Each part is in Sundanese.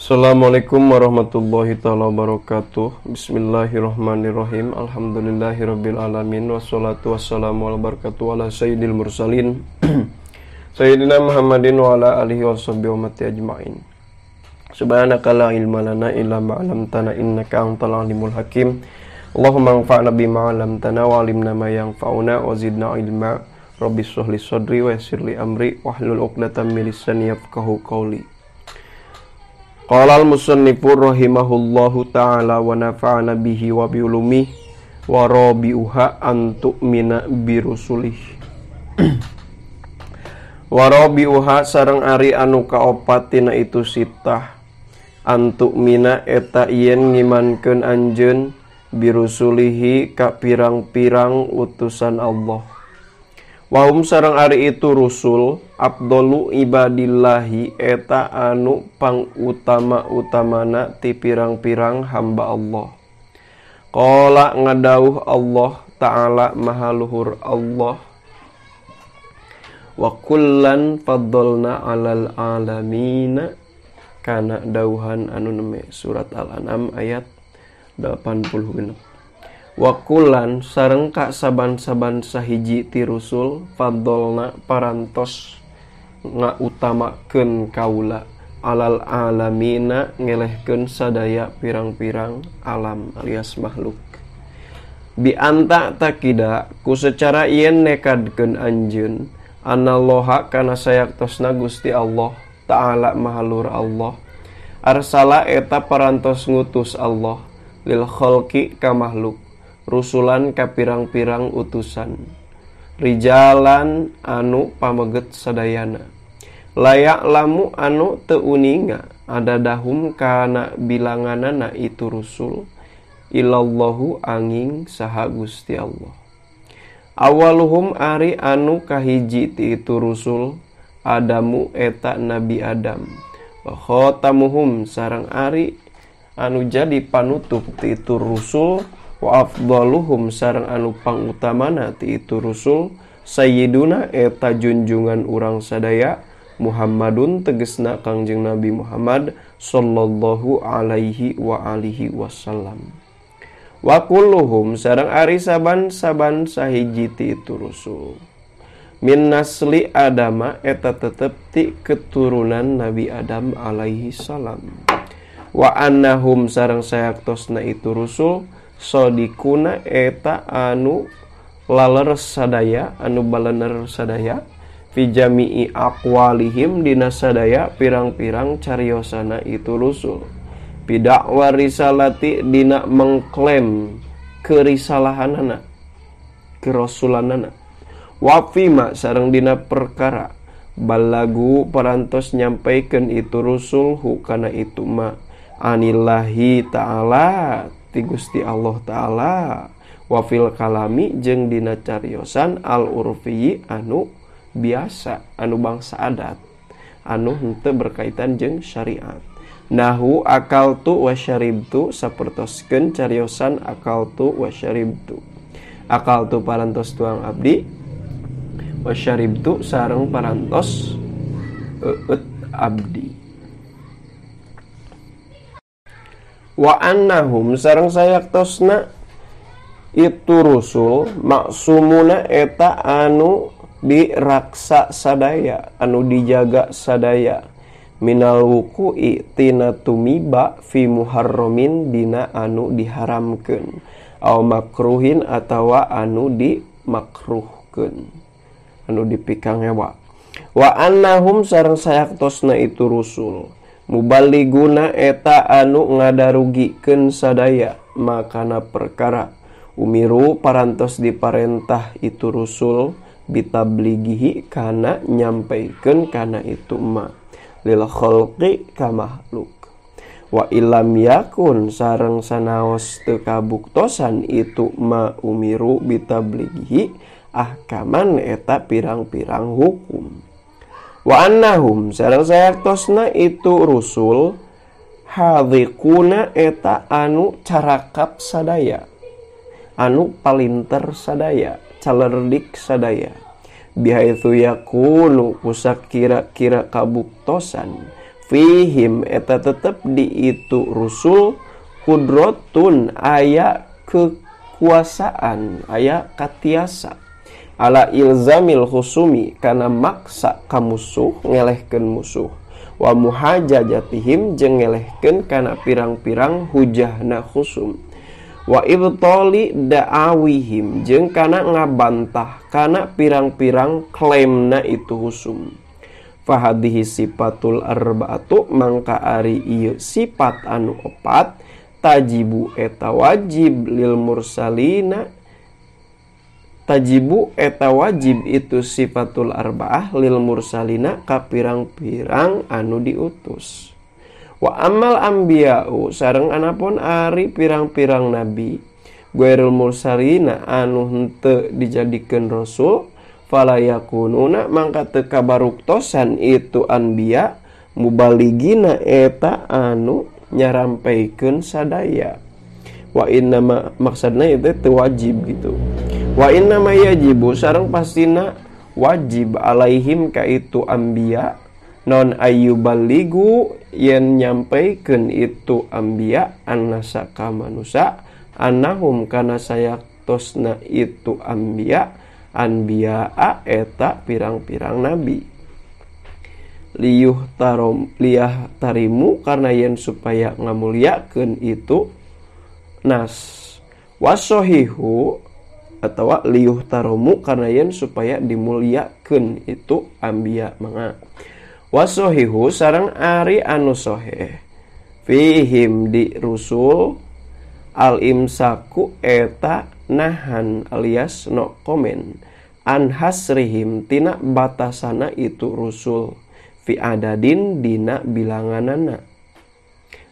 Assalamualaikum warahmatullahi taala wabarakatuh. Bismillahirrahmanirrahim. Alhamdulillahirabbil alamin wassalatu wassalamu ala barakatuh ala sayyidil mursalin sayyidina Muhammadin wa ala alihi washabbihi ummati ajmain. Subhanaka la ilma lana illa ma 'allamtana innaka antal alimul hakim. Allahumma anfa'na bima 'allamtana wa 'allimna ma yanfa'una wa zidna ilma. Rabbi shrah li sadri wa yassir li amri wahlul 'uqdatam min lisani yafqahu qawli. Qala al-musannifu rahimahullahu ta'ala wa nafa'ana bihi wa bi ulumihi wa rabi'uha an tu'mina bi rusulih. Wa rabi'uha sareng ari anu kaopat tina itu sitah an tu'mina eta yen ngimankeun anjeun bi rusulihi ka pirang-pirang utusan Allah. Wahum sareng ari itu rusul abdolu ibadillahi eta anu pangutama-utamana ti pirang-pirang hamba Allah. Qala ngadauh Allah ta'ala maha luhur Allah. Wa kullan faddalna 'alal alamina kana dauhan anu neme surat Al-An'am ayat 86. Wa kullan sareng ka saban-saban sahiji ti rusul faddalna parantos ngautamakeun kaula alal alamina ngelehkeun sadaya pirang-pirang alam alias makhluk. Bi anta takida ku secara yen nekadkeun anjeun anallaha kana sayaktosna Gusti Allah ta'ala maha luhur Allah arsala eta parantos ngutus Allah lil khalqi ka makhluk rusulan ka pirang-pirang utusan rijalan anu pameget sadayana layak lamu anu teu uninga adadahum kana bilanganana itu rusul ilallahu angin saha Gusti Allah. Awaluhum ari anu kahiji ti itu rusul Adamu eta Nabi Adam wa khatamuhum sareng ari anu jadi panutup ti itu rusul wa afdaluhum sareng anu pangutamana ti itu rusul sayyiduna eta junjungan urang sadaya Muhammadun tegesna Kangjeng Nabi Muhammad sallallahu alaihi wa alihi wasallam. Wa kulluhum sareng ari saban-saban sahiji ti itu rusul min nasli Adama eta tetep ti keturunan Nabi Adam alaihi salam. Wa annahum sareng sayaktosna itu rusul sodikuna eta anu laleres sadaya anu balener sadaya fi jami'i aqwalihim dina sadaya pirang-pirang cariosana itu rusul bidakwa risalati dina mengklaim kerisalahanana kerasulanana wa fima sareng dina perkara balagu parantos nyampaikeun itu rusul hukana itu ma anillahi ta'ala ti Gusti Allah ta'ala wa fil kalami jeung dina cariosan al urfi anu biasa anu bangsa adat anu henteu berkaitan jeung syariat. Nahu akaltu wa syaribtu sapertoskeun cariosan akaltu wa syaribtu. Akaltu parantos tuang abdi wa syaribtu sareng parantos eueut abdi. Wa annahum sareng sayaktosna itu rusul maksumuna eta anu diraksa sadaya anu dijaga sadaya minal wuku'i tina tumiba fi muharramin dina anu diharamkeun au makruhin atawa anu dimakruhkeun anu dipikangewa. Wa annahum sareng sayaktosna itu rusul mubaliguna eta anu ngadarugikeun sadaya makana perkara umiru parantos diparentah itu rusul bitablighihi kana nyampaikeun kana itu ma lil khalqi ka makhluk. Wa ilam yakun sareng sanaos teu kabuktosan itu ma umiru bitablighihi ahkaman eta pirang-pirang hukum. Wa annahum sareng sayaktosna itu rusul hadhiquna eta anu carakap sadaya anu palinter sadaya calerdik sadaya bihaitsu yakunu kusak kira-kira kabuktosan Fihim eta tetep di itu rusul kudrotun aya kekuasaan aya katiasa ala ilzamil khusumi kana maksa ka musuh ngelehkeun musuh wa muhajajatihim jeung ngelehkeun kana pirang-pirang hujahna khusum wa ibtali da'awihim jeung kana ngabantah kana pirang-pirang klaimna itu khusum. Fahadihi sifatul arba'atu mangka ari ieu sifat anu opat tajibu eta wajib lil mursalina tajibu eta wajib itu sifatul arba'ah lil mursalina ka pirang-pirang anu diutus. Wa amal anbiya'u sareng anapun ari pirang-pirang nabi ghairul mursalina anu henteu dijadikeun rasul fala yakununa mangka teu kabaruktosan itu anbiya mubaligina eta anu nyarampeukeun sadaya. Wa innama maksudna itu teu wajib gitu. Wa innama yajibu sareng pastina wajib alaihim ka itu anbiya non ayyubaligu yen nyampaikeun itu anbiya annasa ka manusa annahum kana sayaktosna itu anbiya anbiya eta pirang-pirang nabi liyuh tarom liyah tarimu karena yen supaya ngamuliakeun itu nas wasohihu atau liyuh taromu karena yen supaya dimuliakeun itu anbiya manga wasohihu sareng ari anu soheh fihim di rusul al imsaku eta nahan alias no komen an hasrihim tina batasana itu rusul fi adadin dina bilanganana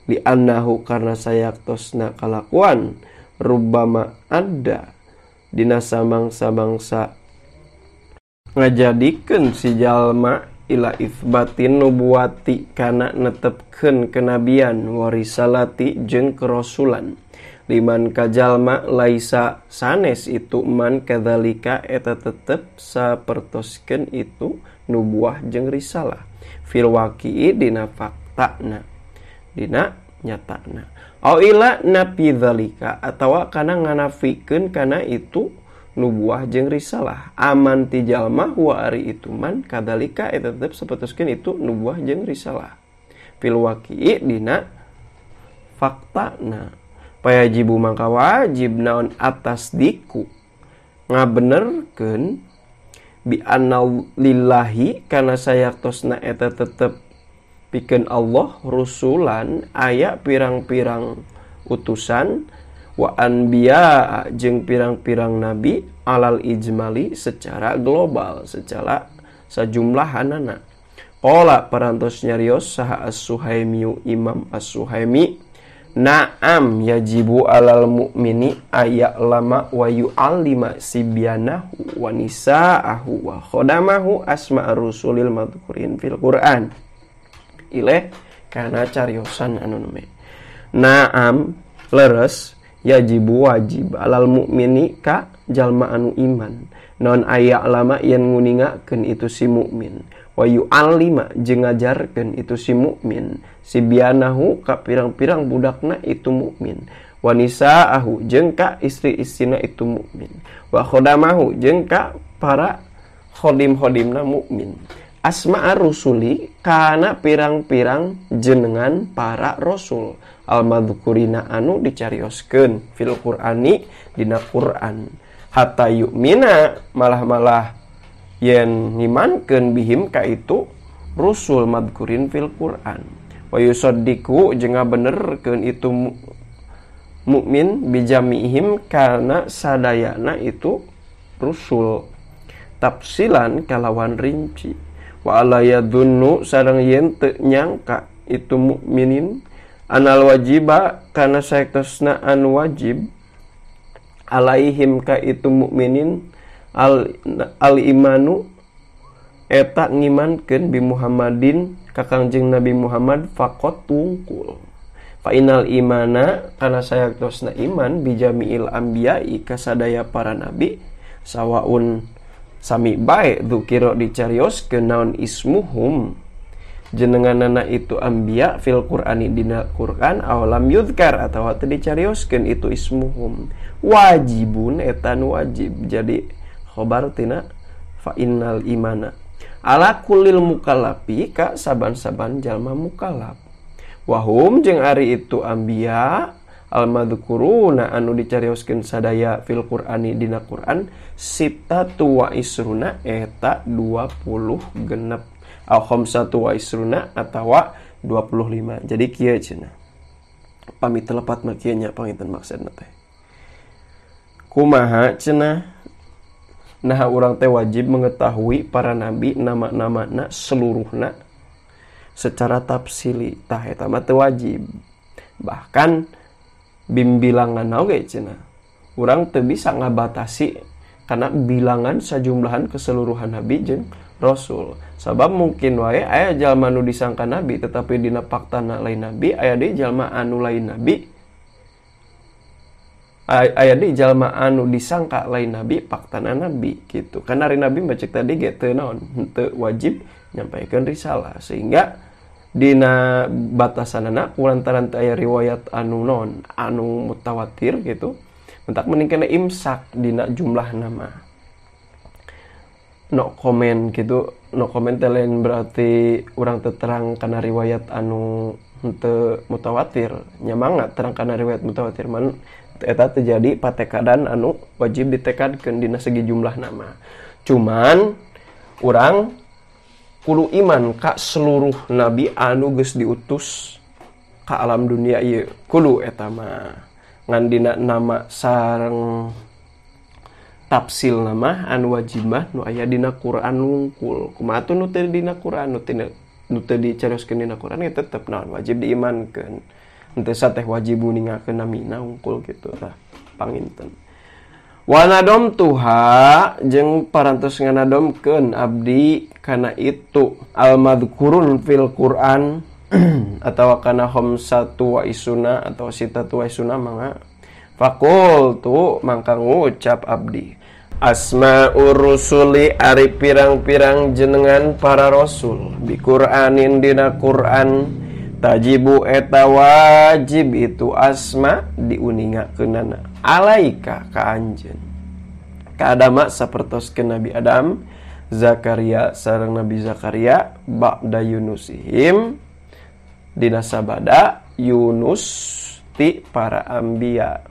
li annahu karena sayaktosna kalakuan rubbama ada dina samangsa-mangsa ngajadikeun si jalma ila itsbatin nubuwati kana netepkeun kenabian warisalati jeung kerasulan liman kajalma laisa sanes itu man kadzalika eta tetep sapertoskeun itu nubuah jeung risalah fil waqi'i dina faktana dina nyatana au ila nafi dzalika atawa kana nganafikeun kana itu nubuah jeung risalah aman ti jalma huwa ari itu man kadzalika eta tetep sapertoskeun itu nubuah jeung risalah fil waqi'i dina faktana. Payajibu mangka wajib naon atas diku ngabenerkeun bi anna lillahi kana sayaktosna eta tetep pikeun Allah rusulan aya pirang-pirang utusan wa anbiya jeung pirang-pirang nabi alal ijmali secara global secara sajumlahanana. Qala parantos nyarios saha As-Suhaimi Imam As-Suhaimi na'am yajibu alal mu'mini aya'lama wa yu'allima sibyanahu wa nisa'ahu wa khodamahu asma'ar rusulil madhkurin fil Qur'an. Ileh kana cariosan anu neme. Na'am leres yajibu wajib alal mu'mini ka jalma anu iman. Non aya'lama yen nguningakeun itu si mukmin wa yu'allima jeung ngajarkeun itu si mukmin sibyanahu ka pirang-pirang budakna itu mukmin wa nisaahu jeung ka istri-istrina itu mukmin wa khodamahu jeung ka para khodim-khodimna mukmin asma'ar rusuli kana pirang-pirang jenengan para rasul al madhkurina anu dicarioskeun fil Qur'ani dina Qur'an hatta yu'mina malah-malah yen ngimankeun bihim ka itu rusul madhkurin fil Qur'an wa yusaddiqu jeung ngabenerkeun itu mukmin bijamiihim kana sadayana itu rusul tafsilan kalawan rinci wa ala yadunnu sareng yen teu nyangka itu mukminin anal wajiba kana saektosna anu wajib alaihim ka itu mukminin al imanu eta ngimankeun bi Muhammadin ka Kangjeng Nabi Muhammad faqat tungkul fa innal imana kana sayaktosna iman bi jami'il anbiya'i kasadaya para nabi sawaun sami bae dzukira dicarioskeun naon ismuhum jenenganana itu anbiya fil Qur'ani dina Qur'an aw lam yudhkar atawa teu dicarioskeun itu ismuhum wajibun eta nu wajib. Jadi khobar tina fa innal imana ala kullil mukallafi ka saban-saban jalma mukallaf wahum jeung ari itu anbiya al madhkuruna anu dicarioskeun sadaya fil Qur'ani dina Qur'an sittatu wa isruna eta 20 genep au khamsatu wa isruna atawa 25. Jadi kieu cenah pamit telepat mah kieu nya panginten maksudna teh kumaha cenah nah urang teh wajib mengetahui para nabi nama-namana seluruhna secara tafsili tah eta mah teu wajib. Bahkan bimbilangan oge cenah urang teu bisa ngabatasi karena bilangan sajumlahan keseluruhan nabi jeung rasul. Sabab mungkin wae aya jalma nu disangka nabi tetapi dina faktana lain nabi, aya deui jalma anu lain nabi, aya deui jalma anu disangka lain nabi faktana nabi gitu. Karena ari nabi mah cek tadi ge teu naon, teu wajib nyampaikeun risalah. Sehingga dina batasanana kulantaran teu aya riwayat anu naon, anu mutawatir gitu. Mentak mending kena imsak dina jumlah nama. No comment gitu, no comment teh lain berarti urang teu terang kana riwayat anu henteu mutawatir. Nya mangga terang kana riwayat mutawatir man eta terjadi patekadan anu wajib ditekadkeun dina segi jumlah nama. Cuman urang kudu iman ka seluruh nabi anu geus diutus ka alam dunia ieu. Kudu eta mah ngan dina nama sareng tafsil nama anu wajib mah nu aya dina Quran wungkul. Kumaha tuh nu teu dina Quran, nu teu dicarioskeun dina Quran ya tetep naon wajib diimankeun. Henteu sateh wajib ningakeun namina wungkul kitu tah panginten. Wa nadom tuha jeung parantos nganadomkeun abdi kana itu al madhkurun fil Quran atawa kana khamsatu wa isuna atau sitatu wa isuna mangga. Faqultu mangka ngucap abdi asmaur rusuli ari pirang-pirang jenengan para rasul bi Qur'anin dina Qur'an tajibu eta wajib itu asma diuningakeunana alaika ka anjeun ka Adama sapertos ke Nabi Adam, Zakaria sareng Nabi Zakaria ba'da Yunusihim dina sabada Yunus ti para anbiya.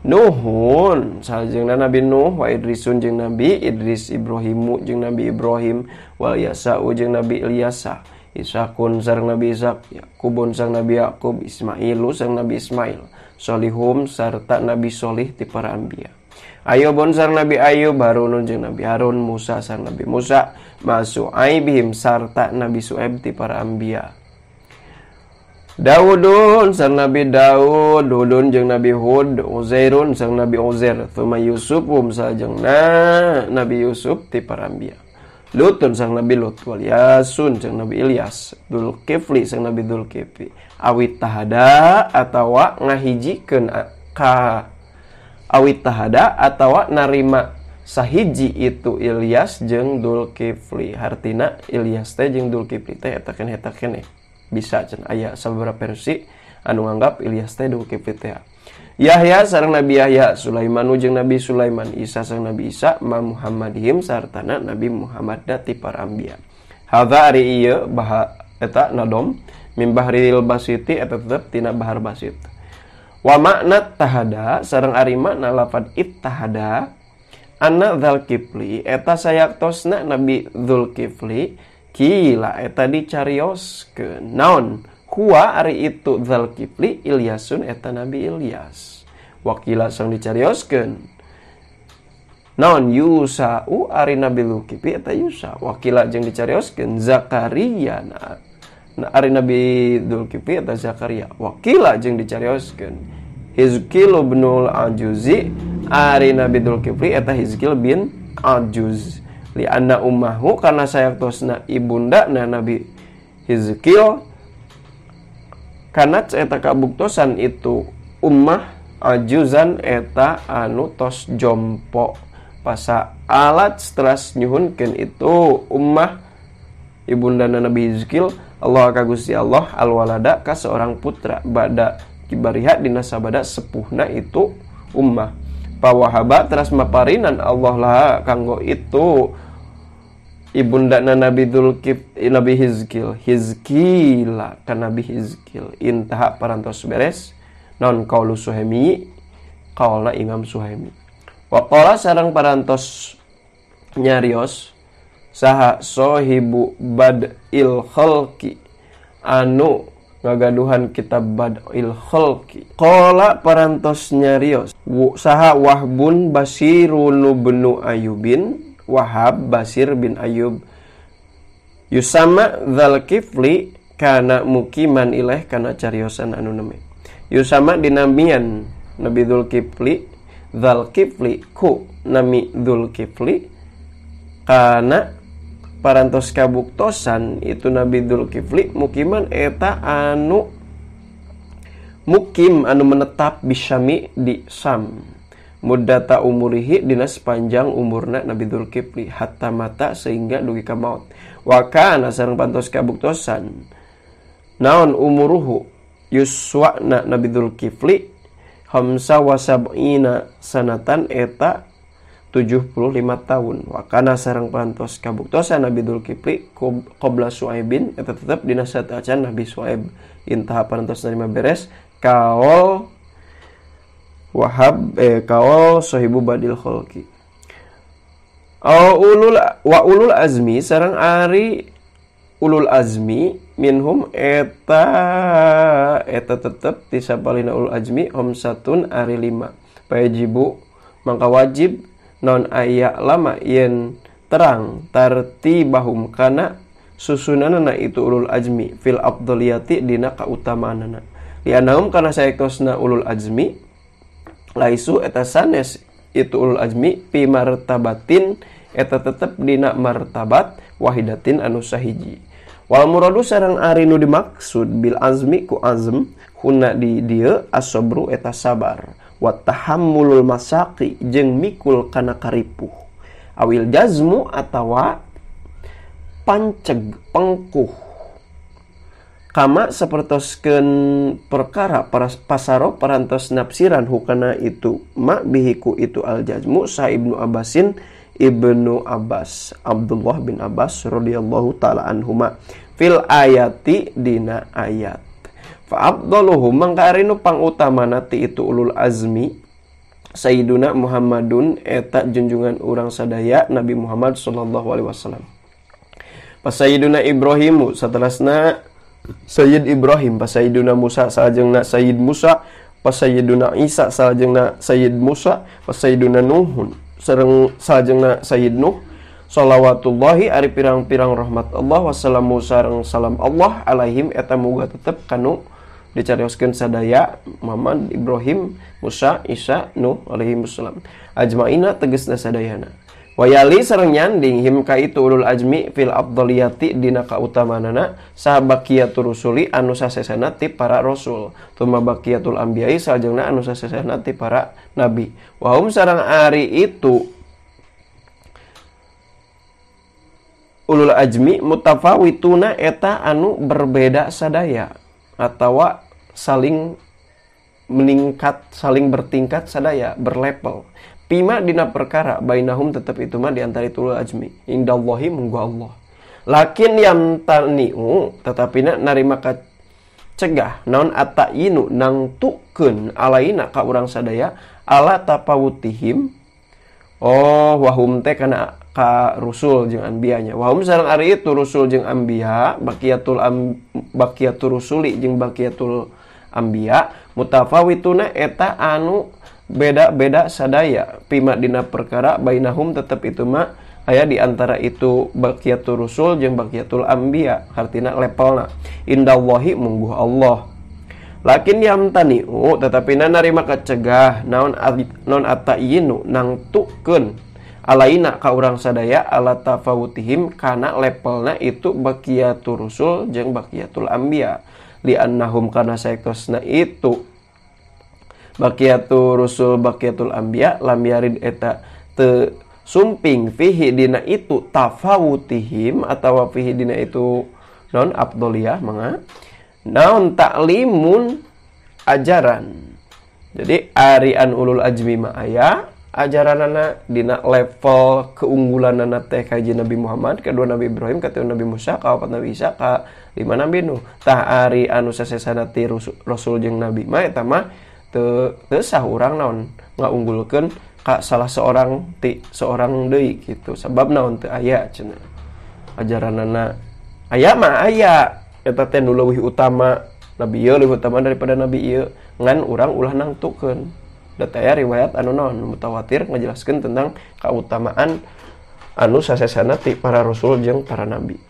Nuhun salajengna Nabi Nuh wa Idrisun jeung Nabi Idris, Ibrahimu jeung Nabi Ibrahim wal Yasa'u jeung Nabi Ilyasa, Ishakun sareng Nabi Ishak, Yakubun sareng Nabi Yakub, Ismailu sareng Nabi Ismail, Solihum sarta Nabi Solih ti para anbiya. Ayubun sareng Nabi Ayub, Harunun jeung Nabi Harun, Musa sareng Nabi Musa, Masu'aibihim sarta Nabi Su'aib ti para anbiya. Daudun sareng Nabi Daud, Hudun jeung Nabi Hud, Uzairun sareng Nabi Uzair, tsumma Yusufum salajengna Nabi Yusuf ti para anbiya. Lutun sareng Nabi Lut, wal Yasun jeung Nabi Ilyas, Dzulkifli sareng Nabi Dzulkifli. Awit tahada atawa ngahijikeun ka awit tahada atawa narima sahiji itu Ilyas jeung Dzulkifli. Hartina Ilyas teh jeung Dzulkifli teh eta keneh eta keneh. Bisa cenah aya sababaraha versi anu nganggap Ilyas teh Dzulkifli teh. Yahya sareng Nabi Yahya, Sulaimanu jeung Nabi Sulaiman, Isa sareng Nabi Isa, ma Muhammadihim sartana Nabi Muhammad ti para anbiya. Hadza ari ieu baha eta nadom mim bahril basiti eta tetep tina bahar basit. Wa makna tahada sareng ari makna lafad ittahada anna Dzulkifli eta sayaktosna Nabi Dzulkifli kila eta dicarioskeun naon huwa ari itu Dzulkifli Ilyasun eta Nabi Ilyas. Wakila sang dicarioskeun naon Yusa'u ari Nabi Dzulkifli eta Yusa. Wakila jeung dicarioskeun Zakaria na ari Nabi Dzulkifli eta Zakaria. Wakila jeung dicarioskeun Hizqil binul Ajuzi ari Nabi Dzulkifli eta Hizqil bin Ajuz. Li anna ummahu karena sayaktosna ibunda na Nabi Hizqil karena eta kabuktosan itu ummah ajuzan eta anu tos jompo pasa alat stres nyuhunkeun itu ummah ibunda Nabi Hizqil Allah ka Gusti Allah alwalada ka seorang putra bada kibariha dina sabada sepuhna itu ummah. Pawahaba teras maparinan Allah lah kanggo itu ibundana Nabi Dzulkifli Nabi Hizkil Hizkila ka Nabi Hizkil intaha parantos beres non qaulu Suhaimi qaulna Imam Suhaimi. Wa qala sareng parantos nyarios saha sohibu Bad'il Khalqi anu ngagaduhan kitab Bad'il Khalqi qala parantos nyarios saha Wahbun Basirun bin Ayubin Wahab Basir bin Ayub yusama Dzulkifli kana mukiman ilaih kana cariosan anu neme yusama dinamian Nabi Dzulkifli Dzulkifli ku nami Dzulkifli kana parantos kabuktosan itu Nabi Dzulkifli mukiman eta anu mukim anu menetap bisyami di Sam muddata umurihi dina sepanjang umurna Nabi Dzulkifli hatta mata sehingga dugi ka maut. Wa kana sareng pantos kabuktosan naon umuruhu yuswana Nabi Dzulkifli khamsa wa sab'ina sanatan eta 75 tahun. Wa kana sareng pantos kabuktosan Nabi Dzulkifli qabla Su'aibin eta tetep dina sateuacan Nabi Su'aib. Intaha parantos narima beres kaol Wahab kaol sahibu Badil Khalqi. Ulul wa ulul azmi sareng ari ulul azmi minhum eta eta tetep ti sapalina ulul azmi homsatun ari 5. Pajibu mangka wajib non aya lama yen terang tartibahum kana susunanana itu ulul azmi fil afdhaliyati dina kautamaanana. Lianahum kana saektosna ulul azmi laisu eta sanes itu ulul azmi pi martabatin eta tetep dina martabat wahidatin anu sahiji. Wal muradu sareng ari nu dimaksud bil azmi ku azm huna di dieu as-sabru eta sabar wa tahammulul masaqi jeung mikul kana karipuh awil jazmu atawa panceg pengkuh kama sapertoskeun perkara pasaro parantos nafsiran hukana itu ma bihiku itu al jazmu sa Ibnu Abbasin Ibnu Abbas Abdullah bin Abbas radhiyallahu taala anhuma fil ayati dina ayat fa afdaluhum mangka ari nu pangutamana ti itu ulul azmi Sayyiduna Muhammadun eta junjungan urang sadaya Nabi Muhammad sallallahu alaihi wasallam. Pa Sayyiduna Ibrahimu satelasna Sayyid Ibrahim, pa Sayyiduna Musa salajengna Sayyid Musa, pa Sayyiduna Isa salajengna Sayyid Musa, pa Sayyiduna Nuhun sareng salajengna Sayyid Nuh. Shalawatullahi ari pirang-pirang rahmat Allah wassalamu sareng salam Allah alaihim eta muga tetep kanu dicarioskeun sadaya Muhammad, Ibrahim, Musa, Isa, Nuh alaihi wassalam ajmaina tegasna sadayana. Wayali sareng nyanding him ka itu ulul azmi fil afdhaliyati dina kautamanana saha baqiyatur rusuli anu sasesana ti para rasul tuma baqiyatul anbiya'i salajengna anu sasesana ti para nabi. Wa hum sareng ari itu ulul azmi mutafawituna eta anu berbeda sadaya atawa saling meningkat, saling bertingkat sadaya, berlevel. Pima dina perkara bainahum tetep itu mah di antara itu ulul azmi indallahi munggu Allah. Lakin yamtani'u tetapi na narima ka cegah naon atayinu nangtukeun alaina ka urang sadaya ala tapawutihim. Oh wahum teh kana ka rusul jeung anbiyanya. Wahum sareng ari itu rusul jeung anbiya baqiyatul baqiyatur rusuli jeung baqiyatul anbiya mutafawituna eta anu beda-beda sadaya pima dina perkara bainahum tetep itu mah aya di antara itu baqiyatur rusul jeung baqiyatul anbiya hartina levelna indallahi mungguh Allah. Lakin yamtani'u tetapi na narima kacegah naon non atayinu nangtukeun alaina ka urang sadaya ala tafawutihim kana levelna itu baqiyatur rusul jeung baqiyatul anbiya li annahum kana saektosna itu baqiyatur rusul baqiyatul anbiya lam yarid eta te sumping fihi dina itu tafawutihim atawa fihi dina itu Non afdholiyah mangga naon taklimun ajaran. Jadi ari an ulul azmi ma aya ajaranana dina level keunggulanana teh kaji Nabi Muhammad, kedua Nabi Ibrahim, katilu Nabi Musa, kaopat Nabi Isa, kalima Nabi Nuh. Tah ari anu sasesana ti rasul jeung nabi mah eta mah teu sah urang naon ngaunggulkeun ka salah seorang ti seorang deui kitu. Sabab naon teu aya cenah ajaranana. Aya mah aya eta teh nu leuwih utama nabi ieu leuwih utama daripada nabi ieu, ngan urang ulah nangtukeun. Data ya riwayat anu naon mutawatir ngajelaskeun tentang kautamaan anu sasesana ti para rasul jeung para nabi.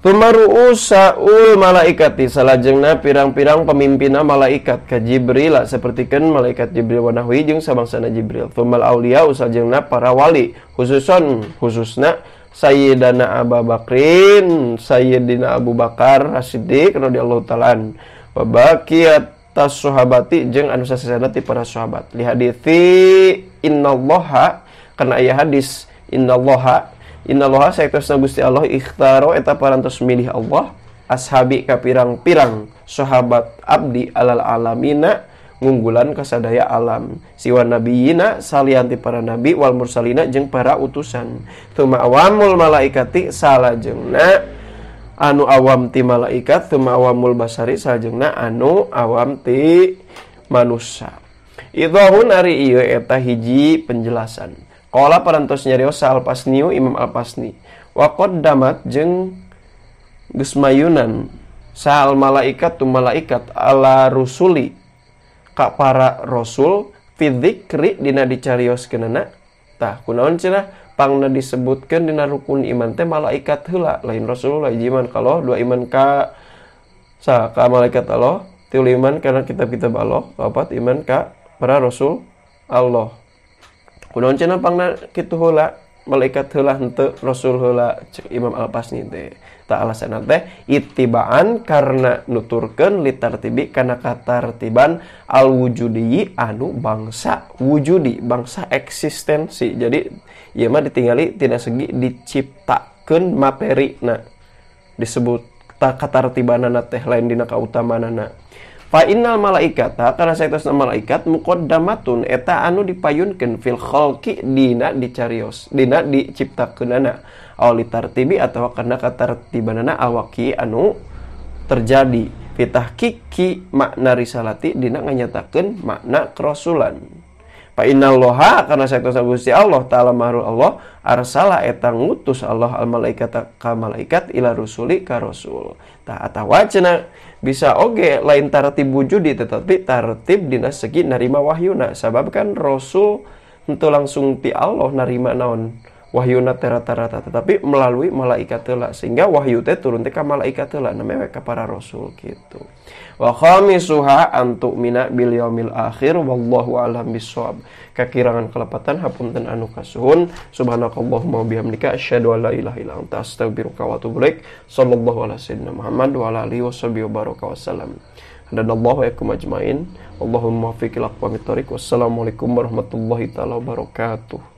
Tumaru'usaul malaikati salajengna pirang-pirang pemimpinna malaikat ka Jibril sapertikeun malaikat Jibril wa nahwi jeung sabangsana Jibril. Tumal auliya salajengna para wali khususon khususna Sayyidina Abu Bakrin, Sayyidina Abu Bakar As-Siddiq radhiyallahu ta'ala an, wa baqiyat tas sahabati jeung anu sasesana ti para sahabat. Li hadithi innallaha kana aya hadis innallaha innallaha saektosna Gusti Allah ikhtaro eta parantos milih Allah ashabi ka pirang-pirang sahabat abdi alal alamina ngunggulan kasadaya alam siwa nabiyina salian ti para nabi wal mursalina jeung para utusan. Tsumma awamul malaikati salajengna anu awam ti malaikat, tsumma awamul basari salajengna anu awam ti manusia. Idhahun ari ieu eta hiji penjelasan. Qala parantos nyarios Al-Pasniu Imam Al-Pasni wa qaddamat jeung geus mayunan sal malaikat tu malaikat ala rusuli ka para rasul fi dzikri dina dicarioskeunana. Tah kunaon cenah pangna disebutkeun dina rukun iman teh malaikat heula lain rasulullah. Hiji iman ka Allah, dua iman ka sa ka malaikat Allah, tilu iman kana kitab-kitab Allah, kaopat iman ka para rasul Allah. Kunaon cenah pangna kitu heula malaikat heula henteu rasul heula cek Imam Al-Pasni teh. Tah alasanna teh ittibaan karena nuturkeun litartibi kana katartiban al-wujudi anu bangsa wujudi, bangsa eksistensi. Jadi ieu mah ditingali tina segi diciptakeun materina disebut katartibanana teh lain dina kautamanana. Fa innal malaikata kana saektosna malaikat muqaddamatun eta anu dipayunkeun fil khalqi dina dicarios dina diciptakeunana aw litartibi atawa kana katartibanana awaki anu terjadi fi tahqiqi makna risalati dina nganyatakeun makna kerasulan. Fa innallaha kana saektosna Gusti Allah taala mahrul Allah arsala eta ngutus Allah al malaikata ka malaikat ila rusuli ka rasul. Tah atawa cenah bisa oge lain tartib wujudi tetapi tartib dina segi narima wahyuna, sabab kan rasul henteu langsung ti Allah narima naon wahyuna teh rata-rata tetapi melalui malaikat heula, sehingga wahyu teh turun teh ka malaikat heula namanya ka para rasul gitu. Wa khamisuha antu mina bil yaumil akhir wallahu a'lam bissawab. Kakirangan kelepatan hapunten anu kasuhun. Subhanakallahumma wa bihamdika asyhadu an la ilaha illa anta astaghfiruka wa atubu ilaik. Sallallahu ala sayyidina Muhammad wa ala alihi washabihi wa baraka wasallam. Hadanallahu wa yakum ajmain. Allahumma waffiq ila aqwamit thoriq. Wassalamualaikum warahmatullahi taala wabarakatuh.